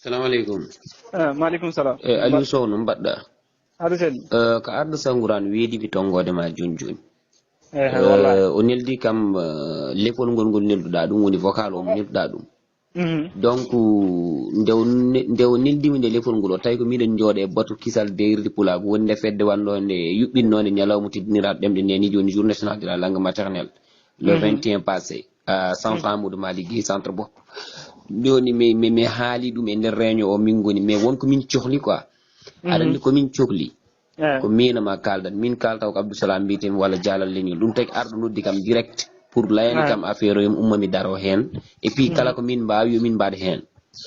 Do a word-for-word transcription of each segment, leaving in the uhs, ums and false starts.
Salamu aleykum. Eh, maaleykum salam. E Aliou Sow, no mbaɗɗa? Aɗa selli? Eh, ko Ardo Sangourane weeɗi mi tonngoode ma jooni jooni. Eh, wallahi. Eh, o neldi kam, eh, lefol ngol ngol nelduɗaa ɗum, woni vocal o mo nelduɗaa ɗum. Mhm. Donc, nde o ne- nde o neldimi nde lefol ngol, o tawi ko miɗen njooɗe e batu kisal deerirde pulaagu, woni nde fedde wannoo nde yuɓɓinnoo nde ñalawma teddiniraaɗo ɗemɗe neniiji, woni journée nationale de la langue maternelle, le Mhm. vingt et un passé, à Centre Amadou Malick Guèye, centre Bopp. Jooni mi mi mi haali ɗum e nder réunion o min ngoni, mais won ko min cohli quoi. Aɗa anndi ko min cohli? Eh, Ko min ma kaaldan, min kaaltaw ko Abdou Salam mbiyetemi walla Jaalal Leñol. Ɗum tagi Ardo noddi kam direct pour layani Ah. kam affaire o, yo mi umma mi daro heen. Et puis kala ko min mbaawi, yo min mbaɗ heen.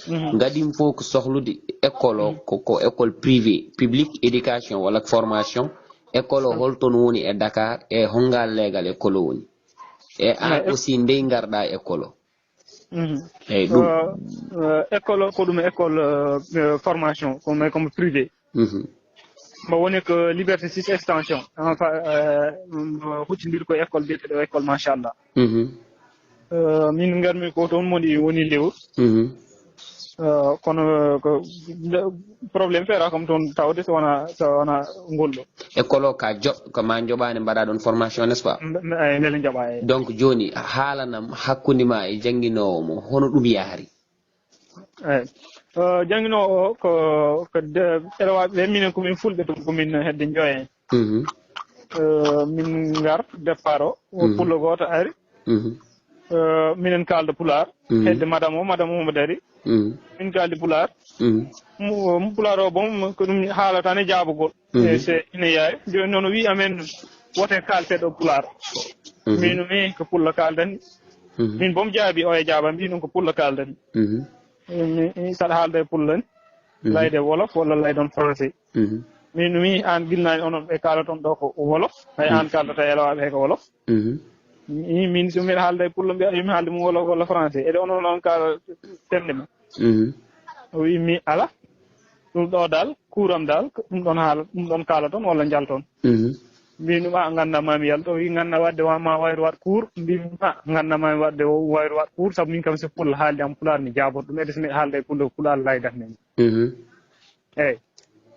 mhm. Ngadim fof ko sohlude école o, ko ko école privée, publique, éducation walla formation. École o holton woni e Dakar, e hongal leegal école o woni? E an Eh, aussi ndey ngarɗa école o? Mhm. Eyyi, ɗum. Euh, euh, école o ko ɗum école, euh, euh, formation, comme comme privé. Mhm. Mbo woni ko Liberté six extension, enfin, euh, mbo huccindir ko école biyeteɗo école machallah. Mhm. Euh, min ngarmi ko toon moni woni lewru. Mhm. Euh, kono ko problème feera kam toon tawde so wona so wona ngol ɗo. École o ka joɓ ko ma joɓani mbaɗa ɗon formation, n'est-ce pas? Mbe- mbe- eyi, mbele joɓa e Donc joni haalanam hakkunde ma e jannginoowo mo, hono ɗum yahri? Eyi. Euh, jannginoowo o ko ko de- ɗeɗo waɓe ɓe, minen komin fulɓe toon, komin hedde joye. Mhm. Euh, min ngar départ o o Mhm. pullo gooto ari. Mhm. Euh, minen kaalda pulaar. Mhm. Hedde madame o madame o omo dari. Mhm. Min kaaldi pulaar. Mhm. Mo mo pulaar o bon ko ɗum haalata ne jaabogol. Mhm. E se ina yaari jooni noon o wii amen wote kaalteɗo pulaar. Mhm. Min mi ko pullo kaaldan. Mhm. Min bom jaabi o e jaaba mbi ɗum ko pullo kaaldan. Mhm. Mi saɗa haalda e pullo ni. Mhm. Layde wolof walla laydon français. Mhm. Min mi an gilnaani onon ɓe kaalaton ɗo ko wolof. Hay an kaaldata e lawaɓe he ko wolof. Mhm. Mi min so mbiɗa haalda e pullo mbiya yomi haalde mum wolof walla français, eɗe onon on kaala temɗe mum. Mhm. O wi mi ala. Ɗum ɗo dal kuuram dal ko ɗum ɗon haala ɗum ɗon kaala toon walla njal toon. Mhm. Mbimi ɗum a ngannda mami yalto, o wi ngannda wadde wa ma wayru waɗ kuur. Mbimi a ngannda mami wadde o wayru waɗ kuur sabu min kam so pullo haalde am pulaar mi jaabot ɗum, ede so mbiɗa haalda e pullo pulaar laydat men. Mhm. Eyyi.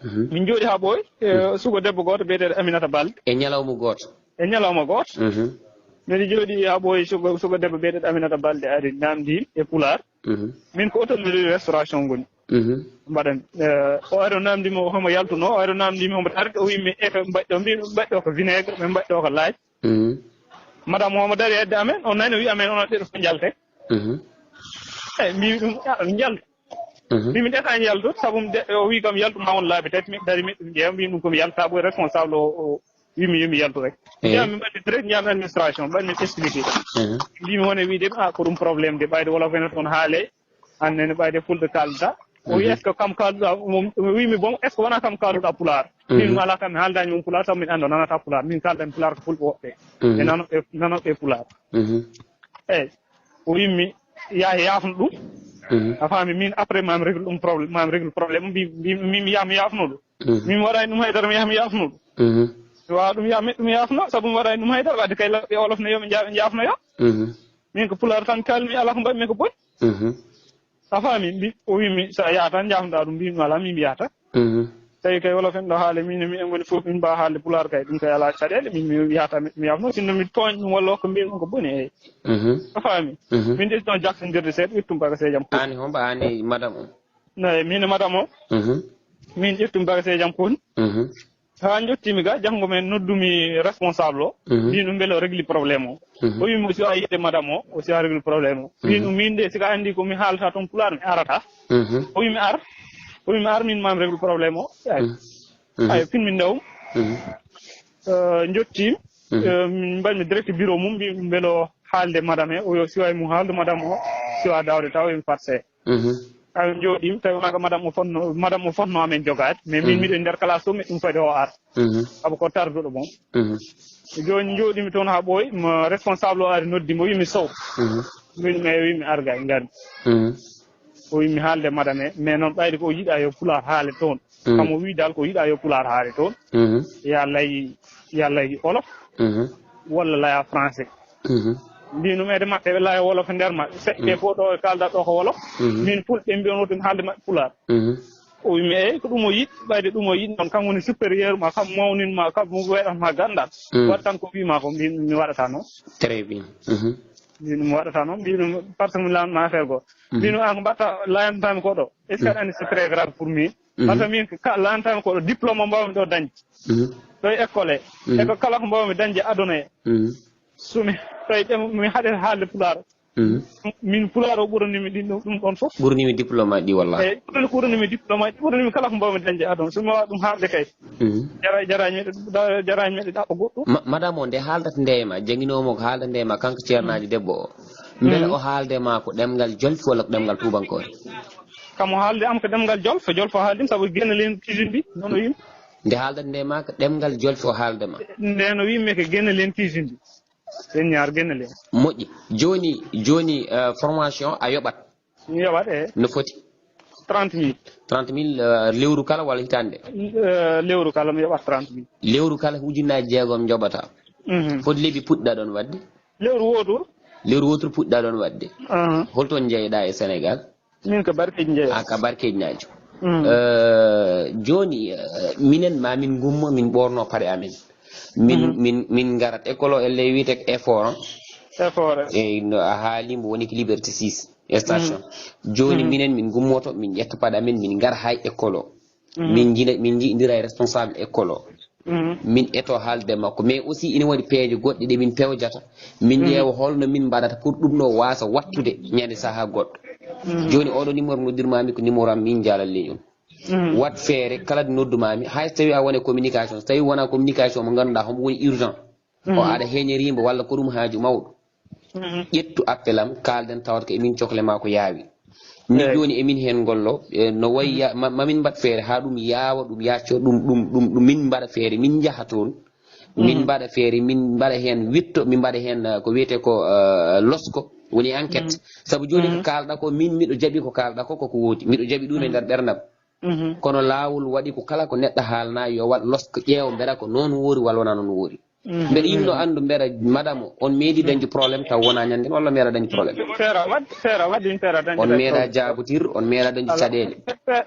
Mhm. Min jooɗi haa ɓooy, e sugo debbo gooto biyeteeɗo Aminata Balde. E ñalawma gooto. E ñalawma gooto. Mhm. Mbiɗa jooɗi haa ɓooy sugo sugo debbo biyeteeɗo Aminata Balde ari namdi e pulaar. Mhm. Min ko hôtellerie restauration ngoni. Mhm. Mbaɗan. Eh, o ari o namdi mo homo yaltuno, o ari o namdi mo homo tarde, o wi mi e ko mbaɗɗo mbi mbaɗɗo ko vinaigre, ɓe mbaɗɗo ko laaj. Mhm. Madame o homo dari hedde amen, o nani o wi amen onon ɗeɗo fof njalte. Mhm. Eyyi, mbi ɗum a njalto. Mhm. Mbimi ɗeta en yaltu sabu mi de- o wi kam yaltu ma won laabi tati, mi dari mi ɗum ƴeewa mbi ɗum komi yalta ɓoy responsable o o wimi yomi yaltu rek. Eyyi. Ƴeewa mi mbaɗi direct ƴeewa mi expliqué. Mhm. Mbimi wone wiide a ko ɗum problème de ɓayde wolof ene toon haale. An nene ɓayde fulɓe kalda. O wi Mhm. est ce que kam kalduɗa mum wimi bon est ce que wona kam kalduɗa pulaar? Min mi ala kam mi haaldani mum pulaar sabu min annda nanata pulaar, min kaldan pulaar ko fulɓe woɓɓe. Mhm. E nanoɓe nanoɓe pulaar. Mhm. Eyyi. O wimmi yahe yafno ɗum. Mhm. A faami min après mami régle ɗum problème mami régle problème mbi mbi mi yaha mi yafno ɗum. Mhm. Min mi waɗani ɗum haydara mi yaha mi yafno ɗum. Mhm. Mi wawa ɗum yaha mi ɗum yafno sabu mi waɗani ɗum haydara wadde kay laɓɓe olof ne yomi ja- jafnoyo. Mhm. Min ko pulaar tan kalmi ala ko mbaɗmi ko boni. Mhm. A faami mbi o wimmi sa yaha tan jafnoɗa ɗum mbimi ala min mi yahata. Mhm. Tawi kay wolof en ɗo haale min mi en ngoni fof min mbawa haalde pulaar kay ɗum kay ala caɗele min mi yahata mi mi yafno sinno mi tooñ ɗum walla ko mbimi ko boni eyyi. Mhm. A faami. Mhm. Min ɗesno jaksindirde seeɗa ƴettum bagaseejam. An hombo an e madame o? Eyyi min e madame o. Mhm. Min ƴettum bagaseejam kon. Mhm. Ha jottimi ga janngo men noddumi responsable o. Mhm. Mbimi ɗum beele o régli problème o. Mhm. O wimi si a yiide madame o o si a régli problème o. Mbimi ɗum min de sika anndi ko mi haalata toon pulaar mi arata. Mhm. O wimi ar. O wimi ar min mami régli problème o. Ay. Mhm. Mhm. Ay fin min ndaw. Mhm. Eh, jottim. Mhm. Eh, min mbaɗmi direct bureau mum mbimi ɗum beele o haalde madame he o yo siwa e mum haalde madame o siwa dawde taw emi fatse. Mhm. Amin jooɗiima tawi wonaa ko madame o fotno madame o fotno amen jogaade mais min miɗo e nder classe o miɗo ɗum fadi o ar. Mhm. Sabu ko tarduɗo bon. Mhm. Jooni jooɗiimi toon haa ɓooyi mo responsable o ari noddi mo wimi sow. Mhm. Min mi wimi arga e ngarmi. Mhm. O wimi haalde madame he mais noon ɓayde ko o yiɗa yo pulaar haale toon. Mhm. Kam o wi dal ko yiɗa yo pulaar haale toon. Mhm. Ya lay ya lay olof. Mhm. Walla laya français. Mhm. Mbinumi ede maɓɓe ɓe laawi wolof e nder maɓɓe. Seɗɗe fof ɗo e kaalda ɗo ko wolof. Min fulɓe mbiyon wotin haalde maɓɓe pulaar. O wimi eyyi ko ɗum o yiɗi, ɓayde ɗum o yiɗi noon kam woni supérieur ma, kam mawnin ma, kam weɗan ma gandal. Waɗ tan ko wima ko mbin mi waɗata noon. Très bien. Mbin mi waɗata noon, mbin par ce que mi lanma affaire goo. Mbin an ko mbatta lantami ko ɗo. Est ce que aɗa andi c'est très grave pour min? Par ce que min ka lantami ko ɗo diplôme mbawmi ɗo dañde. Ɗo e école e. E ko kala ko mbawmi dañde aduna e. Sumi tawi ƴem mi haɗe haalde pulaar. Min pulaar o ɓuranimi ɗin ɗum ɗum ɗon fof. Ɓuranimi diplôme aji ɗi walla? Eyyi ɓurani ko ɓuranimi diplôme aji ɓuranimi kala ko mbawmi dañde adon somi wawa ɗum haalde kay. Jara jaraji meɗe jaraji meɗe ɗaɓɓa goɗɗum. Madame o nde haaldata ndeyma janginomo ko haalda ndeyma kanko ceernaajo debbo o, mbele o haalde ma ko ɗemngal jolfi walla ko ɗemngal tuubankoore? Kam o haalde am ko ɗemngal jolfo jolfo haaldim sabu genne len cuisine ɗi nono yim. Nde haaldata ndeyma ko ɗemngal jolfi o haalde ma? Ndeno yimɓe ko genne len cuisine ɗi. Seigneur genne len. Moƴƴi. Jooni jooni formation a yoɓat? Mi yoɓat e. No foti? Trente mille. Trente mille lewru kala walla hitaande? Lewru kala mi yoɓat trente mille. Lewru kala ko ujunnaaji jeegom njoɓata. Foti lebbi puɗɗa ɗon waɗde? Lewru wootoru. Lewru wootoru puɗɗa ɗon waɗde? Holton njeyɗa e Sénégal? Min ko barkeeji njeeya. A ka barkeeji naajo. Jooni minen ma min ngummo min ɓoorno paɗe amen. Min min min ngarat école o elle wiyete effort. Effort. Eyyi no a haalimo woni ko liberté six station. Jooni minen min ngummoto min ƴetta paɗe amen min ngara hay école o. Min jina min ji'indira e responsable école o. Min eto haalde makko mais aussi ina waɗi peeje goɗɗe ɗe min pewjata. Min ƴeewa holno min mbaɗata pour ɗum ɗo wasa wattude ñande saha goɗɗo. Jooni oɗo numéro noddirmami ko numéro am min jaalal leñol. Wat feere kala ɗo noddumami hay so tawi a wone communication so tawi wona communication mo ganduɗa homo woni urgent. O aɗa heñerimbo walla ko ɗum haaju mawɗo. Ƴettu appel am kaalden tawata ko emin cohle ma ko yaawi. Min jooni emin heen ngollo no wayi mamin mbaɗ feere haa ɗum yaawa ɗum yacco ɗum ɗum ɗum ɗum min mbaɗa feere min njaha toon. Min mbaɗa feere min mbaɗa heen witto min mbaɗa heen ko wiyetee ko losko woni enquête. Sabu jooni ko kaalɗa ko min miɗo jaɓi ko kaalɗa ko koko woodi miɗo jaɓi ɗum e nder ɓerndam. Kono laawol waɗi ko kala ko neɗɗo haalna yo waɗ losko ƴeewa mbeɗa ko noon woori walla wona noon woori. Mbeɗa yinno anndu mbeɗa madame o on meeɗi dañde problème taw wona ñande walla meeɗa dañde problème? Feera waɗde feera waɗde min feera dañde on meeɗa jaabotir on meeɗa dañde caɗeele.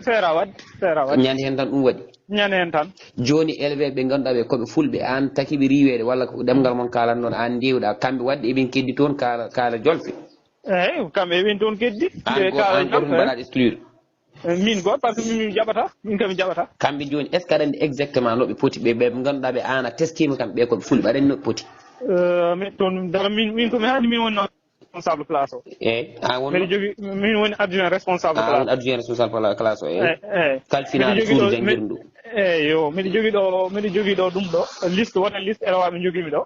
Feera waɗde feera waɗde ñande heen tan ɗum waɗi. Ñande heen tan. Jooni élève ɓe ngannduɗaa ɓe koɓe fulɓe aan takiɓe riiweede walla ko ɗemngal mon kaalannoon aan ndiwɗa kamɓe waɗde eɓen keddi toon kaala kaala jolfe? Eyi kamɓe eɓen toon keddi. Aan goto mbaɗaɗo exclure. Min goto par ce que min mi jaɓata min kam mi jaɓata. Kamɓe jooni est ce que aɗa anndi exactement no ɓe poti ɓe ɓe ngannduɗaa ɓe aan a teskima kamɓe ɓe koɓe fulɓe aɗa anndi no ɓe poti? Min toon dara min min komi haali min woni noon responsable classe o. Eyyi an won mbiɗa jogui min woni adjoint responsable classe. An adjoint responsable classe o eyyi. Kalfinaaɗo suudu janngirndu. Eyyi yo mbiɗa jogui ɗo mbiɗa jogui ɗo ɗum ɗo liste wona liste élève aɓe jogui mi ɗo.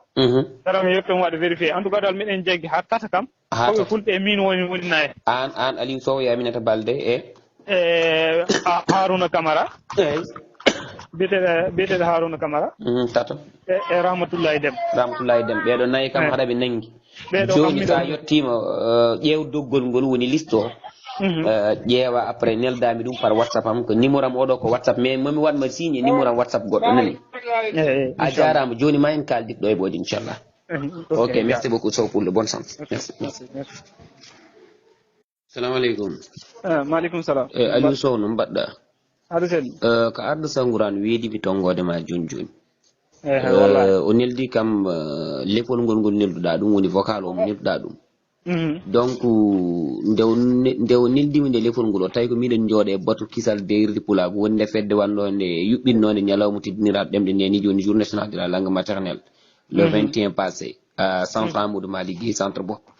Dara mi yetto mi waɗa vérifié en tout cas dal miɗen jaggi ha tata kam. Koɓe fulɓe e min woni woni naye. An an Aliou Sow e Aminata Balde e e Haruna Camara. Eyyi. Biyeteɗo biyeteɗo Haruna Camara. Tato. E Rahmatullahi Dem. Rahmatullahi Dem ɓeɗo nayi kam haɗa ɓe nangi. Jooni sa yettima ƴeew doggol ngol woni liste o. Ƴeewa après neldami ɗum par whatsapp am ko numéro am oɗo ko whatsapp mais momi waɗma signe numéro am whatsapp goɗɗo nani. A jarama jooni ma en kaldit ɗo e ɓoodi inchallah. Ok merci beaucoup Sow Pullo bonne chance. Merci. Salamu aleykum. Maaleykum salam. E Aliou Sow no mbaɗɗa? Aɗa selli. Ko arɗo sangurano weedimi tonngode ma joni joni. O neldi kam lefol ngol ngol nelduɗa ɗum woni vocal o mo nelduɗa ɗum. Donc nde o neldimi nde lefol ngol o tawi ko miɗen jooɗe batu kisal deyirde pulagu woni nde fedde wannode yuɓɓinnode ñalawma teddiniraɗo ɗemɗe nde ni joni journée national de la langue maternelle le vingt et un passé à centre Amadou Malick Guèye centre Boppo.